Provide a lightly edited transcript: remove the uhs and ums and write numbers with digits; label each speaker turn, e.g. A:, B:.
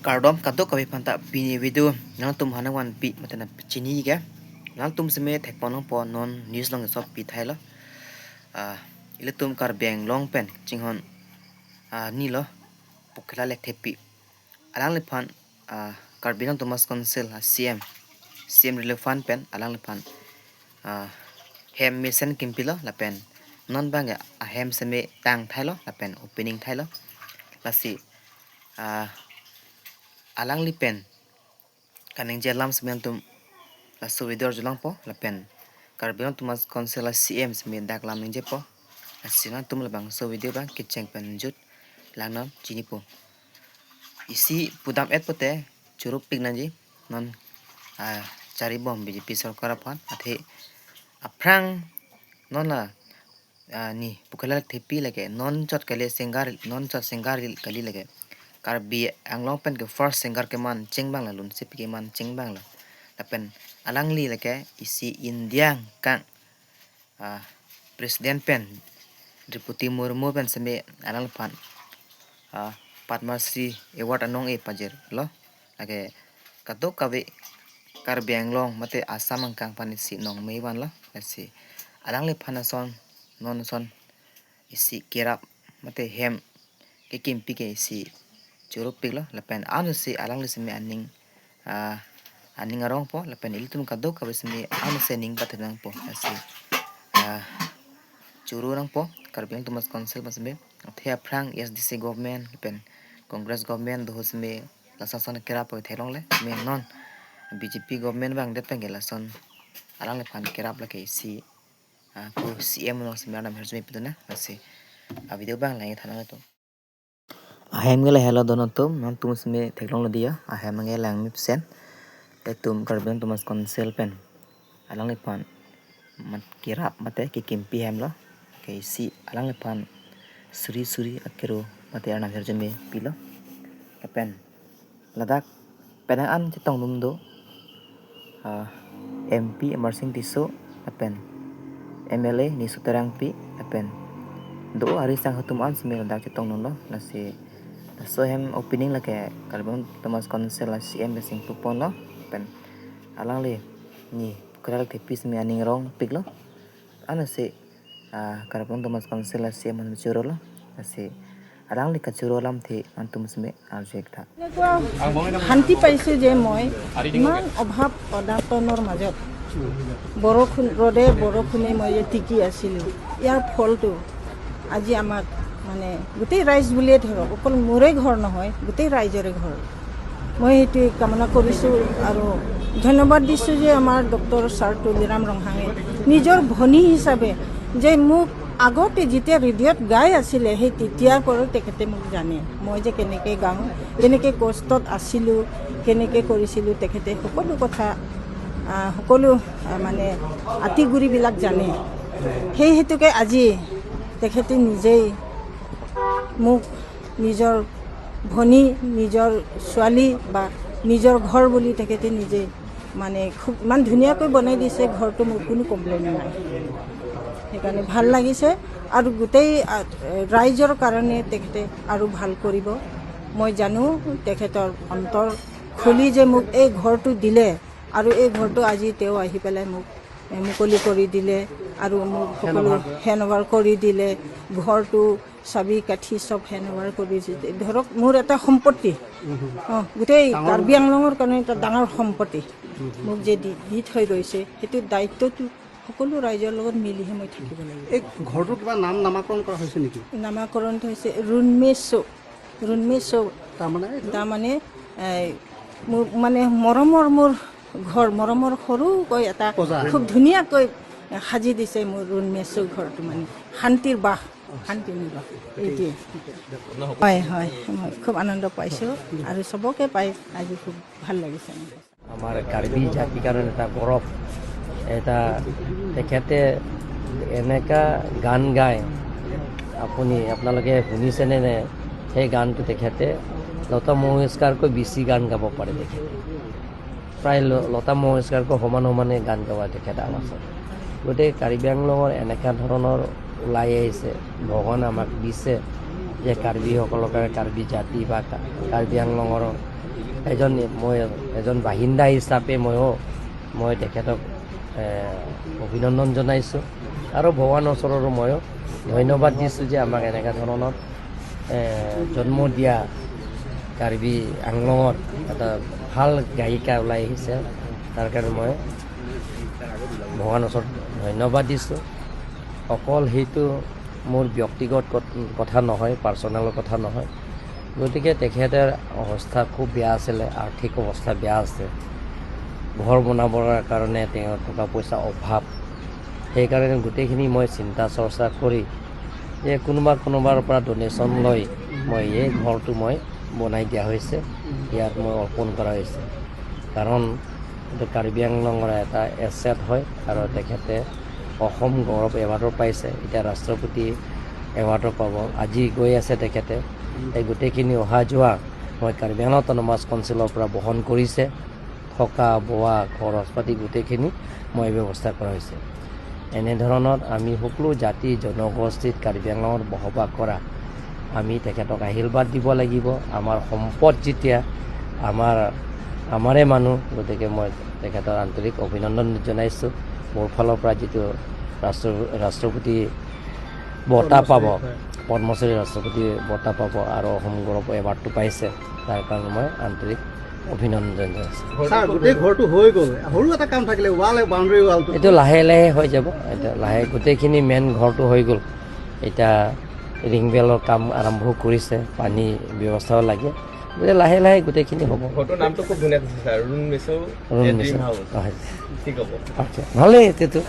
A: Kardom kadok kabi phanta pini video nang tum hana wan pi matana chini ga nang tum seme thekpon long po non news long sop pi thai lo ile tum kar beng long pen chinghon ni lo pukhla lek thepi alang le phan Karbi Anglong Thomas Council CM CM relief fund pen alang le phan hem mission kimpilo la pen non bang a hem seme tang thai lo la pen opening thai lo lasi alang li pen kaning je lam seme tum la suvidor julang po la pen Karbi Anglong Thomas Council CM seme dak lam je po sina tum la bang so video bang kitcheng pen jut lang nam chini po isi pudam et pote churup pik nanji non chari bom BJP sarkar phan athe aphrang non la ni pukhala thepi lage non chot kale singar non chot singar kali lage Karbi Anglong pen ke first singer ke man ching bang la lun sip ke man ching bang la la pen alang li lage isi India kang president pen Deputy Murmu pen seme alang phan Padma Shri award anong e pajer lo lage kato kabe Karbi Anglong mate Assam angkang pan isi nong mei wan lo si alang le phana son non son isi kerap mate hem ke kimpi ke isi churup pik lo lapen anu si alang le seme aning aning arong po lapen ilitum kado kabe seme anu se ning pathenang po si churu nang po Karbi Anglong Thomas Council masme thea phrang SDC government pen Congress government do seme lasan son kerap po thelong le me non BJP government bang det pengel lason alang le phan kerap la ke isi ku CM no seme anam herjumi piduna asi a video bang lai thana to ahem gele hello dono tum non tum seme thelong lo dia ahem nge lang mip sen te tum Karbi Anglong Thomas Council pen alang le phan mat kerap mate ke kimpi hem lo ke isi alang le phan suri suri akero mate anam herjumi pilo pen Ladakh penang an chitong num do MP Amar Singh Tisso pen MLA ni Sutarang P pen do ari sang hutum an seme Ladakh chitong num lo lasi so hem opening la ke Karbi Anglong Thomas Council la CM sing pupon lo pen alang le ni kral ke pis me aning rong pik lo ana se Karbi Anglong Thomas Council la CM an churo lo lasi alang le kachuro lam the antum seme arjek tha
B: এনেকুৱা শান্তি পাইছোঁ যে মই ইমান অভাৱ অনাটনৰ মাজত বৰষুণ ৰ'দে বৰষুণে মই যে টিকি আছিলোঁ, ইয়াৰ ফলটো আজি আমাক মানে গোটেই ৰাইজ বুলিয়ে ধৰক, অকল মোৰে ঘৰ নহয়, গোটেই ৰাইজৰে ঘৰ। মই সেইটোৱে কামনা কৰিছোঁ আৰু ধন্যবাদ দিছোঁ যে আমাৰ ডক্টৰ ছাৰ তুলিৰাম ৰংহাঙে নিজৰ ভনী হিচাপে যে মোক আগতে যেতিয়া ৰেডিঅ'ত গাই আছিলে, সেই তেতিয়াৰ পৰাও তেখেতে মোক জানে, মই যে কেনেকৈ গাওঁ, কেনেকৈ কষ্টত আছিলোঁ, কেনেকৈ কৰিছিলোঁ, তেখেতে সকলো কথা সকলো মানে আঁতি-গুৰিবিলাক জানে। সেই হেতুকে আজি তেখেতে নিজেই মোক নিজৰ ভনী, নিজৰ ছোৱালী বা নিজৰ ঘৰ বুলি তেখেতে নিজে মানে খুব ইমান ধুনীয়াকৈ বনাই দিছে ঘৰটো, মোৰ কোনো কমপ্লেইন নাই। সেইকাৰণে ভাল লাগিছে আৰু গোটেই ৰাইজৰ কাৰণে তেখেতে আৰু ভাল কৰিব। মই জানো তেখেতৰ অন্তৰ খুলি যে মোক এই ঘৰটো দিলে আৰু এই ঘৰটো আজি তেওঁ আহি পেলাই মোক মুকলি কৰি দিলে আৰু মোক সকলো হেণ্ড অভাৰ কৰি দিলে। ঘৰটো চাবি কাঠি চব হেণ্ড অভাৰ কৰি দিলে। ধৰক মোৰ এটা সম্পত্তি, গোটেই কাৰ্বি আংলঙৰ কাৰণে এটা ডাঙৰ সম্পত্তি মোক যে দি দি থৈ গৈছে, সেইটো দায়িত্বটো সকলো ৰাইজৰ লগত মিলিহে মই থাকিব লাগিব।
C: এই ঘৰটোৰ কিবা নাম নামাকৰণ কৰা হৈছে নেকি?
B: নামাকৰণটো হৈছে ৰুণমেশ্ব, ৰুণমেশ্ব।
C: তাৰমানে?
B: তাৰমানে মোৰ মানে মৰমৰ মোৰ ঘৰ, মৰমৰ সৰুকৈ এটা
C: পজা।
B: খুব ধুনীয়াকৈ সাজি দিছে মোৰ ৰুণমেশ্ব ঘৰটো, মানে শান্তিৰ বাস, শান্তিৰ নিবাস এইটোৱে। হয় হয়, মই খুব আনন্দ পাইছোঁ আৰু চবকে পাই আজি খুব ভাল লাগিছে মোৰ।
D: আমাৰ কাৰ্বি জাতিৰ কাৰণে এটা গৌৰৱ এটা। তেখেতে এনেকা গান গায়, আপোনালোকে শুনিছেনে নে সেই গানটো? তেখেতে লতা মংগেশকাৰকৈ বেছি গান গাব পাৰে। তেখেতে প্ৰায় লতা মংগেশকাৰকৈ সমান সমানে গান গোৱা তেখেত আৱাজত। গতিকে কাৰ্বি আংলঙৰ এনেকুৱা ধৰণৰ ওলাই আহিছে, ভগৱানে আমাক দিছে যে কাৰ্বিসকলৰ কাৰণে, কাৰ্বি জাতি বা কাৰ্বি আংলঙৰ এজন মই এজন বাসিন্দা হিচাপে ময়ো মই তেখেতক অভিনন্দন জনাইছোঁ আৰু ভগৱানৰ ওচৰতো ময়ো ধন্যবাদ দিছোঁ যে আমাক এনেকুৱা ধৰণৰ জন্ম দিয়া কাৰ্বি আংলঙত এটা ভাল গায়িকা ওলাই আহিছে। তাৰ কাৰণে মই ভগৱানৰ ওচৰত ধন্যবাদ দিছোঁ। অকল সেইটো মোৰ ব্যক্তিগত কথা নহয়, পাৰ্চনেল কথা নহয়। গতিকে তেখেতৰ অৱস্থা খুব বেয়া আছিলে, আৰ্থিক অৱস্থা বেয়া আছে, ঘৰ বনাবৰ কাৰণে তেওঁৰ টকা পইচা অভাৱ। সেইকাৰণে গোটেইখিনি মই চিন্তা চৰ্চা কৰি যে কোনোবা কোনোবাৰ পৰা ডনেশ্যন লৈ মই এই ঘৰটো মই বনাই দিয়া হৈছে, ইয়াত মই অৰ্পণ কৰা হৈছে। কাৰণ এইটো কাৰ্বি আংলঙৰ এটা এছেট হয় আৰু তেখেতে অসম গৌৰৱ এৱাৰ্ডো পাইছে, এতিয়া ৰাষ্ট্ৰপতি এৱাৰ্ডো পাব। আজি গৈ আছে তেখেতে। এই গোটেইখিনি অহা যোৱা মই কাৰ্বি আংলং অট'নমাছ কাউন্সিলৰ পৰা বহন কৰিছে। থকা বোৱা, খৰচ পাতি গোটেইখিনি মই ব্যৱস্থা কৰা হৈছে। এনেধৰণত আমি সকলো জাতি জনগোষ্ঠীত কাৰ্বি আংলঙত বসবাস কৰা আমি তেখেতক আশীৰ্বাদ দিব লাগিব। আমাৰ সম্পদ যেতিয়া আমাৰে মানুহ, গতিকে মই তেখেতৰ আন্তৰিক অভিনন্দন জনাইছোঁ। মোৰ ফালৰ পৰা যিটো ৰাষ্ট্ৰপতি বঁটা পাব, পদ্মশ্ৰী ৰাষ্ট্ৰপতি বঁটা পাব আৰু অসম গৌৰৱ এৱাৰ্ডটো পাইছে, তাৰ কাৰণে মই আন্তৰিক অভিনন্দন জনাইছোঁ।
C: ছাৰ, গোটেই ঘৰটো হৈ গ'ল, সৰু এটা কাম থাকিলে, ৱাল, বাউণ্ডেৰী ৱালটো।
D: এইটো লাহে লাহে হৈ যাব। এতিয়া লাহে গোটেইখিনি মেইন ঘৰটো হৈ গ'ল। এতিয়া ৰিং বেলৰ কাম আৰম্ভ কৰিছে, পানী ব্যৱস্থাও লাগে। গতিকে লাহে লাহে গোটেইখিনি হ'ব।
E: ঘৰটোৰ নামটো খুব ধুনীয়া দিছে ছাৰ, ৰুণ মিছৌ
D: ৰুণ
E: ড্ৰিম হাউচ।
D: হয়।
E: কি ক'ব?
D: আচ্ছা, ভালেই এইটো।